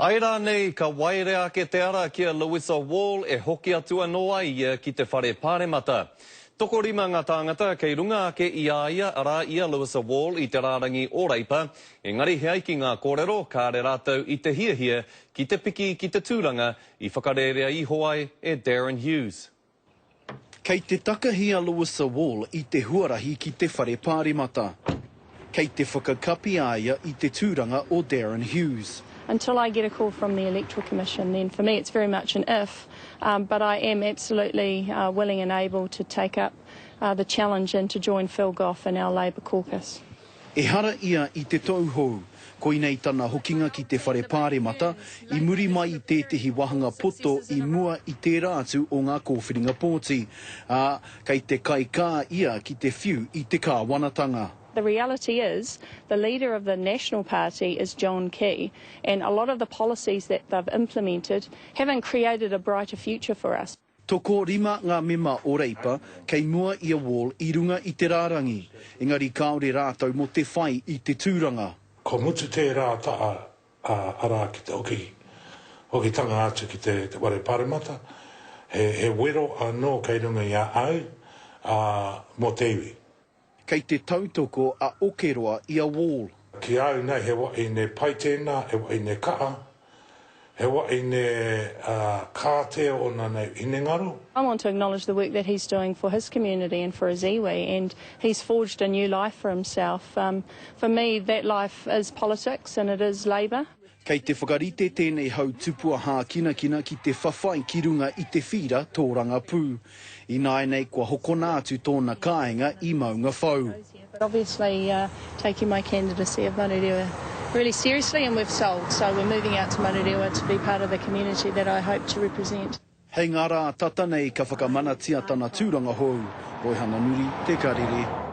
Āe rānei ka waerea ake te ara ki a Louisa Wall e hoki atu anō ai ia ki te Whare Pāremata? Tokorima ngā tāngata kei runga ake i a ia, arā i a Louisa Wall i te rārangi o Reipa, engari he ai ki ngā kōrero, kāre rātou i te hiahia ki te piki ki te tūranga i whakarērea iho ai e Darren Hughes. Kei te takahi a Louisa Wall i te huarahi ki te Whare Pāremata. Kei te whakakapi a ia i te tūranga o Darren Hughes. Until I get a call from the Electoral Commission then for me it's very much an if, but I am absolutely willing and able to take up the challenge and to join Phil Goff in our Labour caucus. Ehara ia i te tauhou. Koinei tana hokinga ki te Whare Pāremata i muri mai i tētehi wāhanga poto i mua i tērā atu o ngā kōwhiringa pōti, ā, kei te kaikā ia ki te whiu i te kāwanatanga. The reality is, the leader of the National Party is John Key, and a lot of the policies that they've implemented haven't created a brighter future for us. Tokorima ngā mema o Reipa kei mua i a Wall i runga i te rārangi, engari kāore rātou mō te whai i te tūranga. Kua mutu tērā taha, arā, ki te hoki, hokitanga atu ki te Whare Paremata, he, he wero anō kei runga i a au, ā, mō te iwi. Kei te tautoko a Okeroa i a Wall. Ki a au nei he wahine pai tēnā, he wahine kaha, he wahine kātea ōna nei hinengaro. I want to acknowledge the work that he's doing for his community and for his iwi and he's forged a new life for himself. For me that life is politics and it is Labour. Kei te whakarite tēnei hau tupua hākinakina ki te whawhai ki runga i te whīra tōrangapū. Ināianei kua hokona atu tōna kāinga i Maungawhau. But obviously taking my candidacy of Manurewa really seriously and we've sold so we're moving out to Manurewa to be part of the community that I hope to represent. Hei ngā rā tata nei ka whakamanatia tana tūranga hou. Roihana Nuri, Te Karere.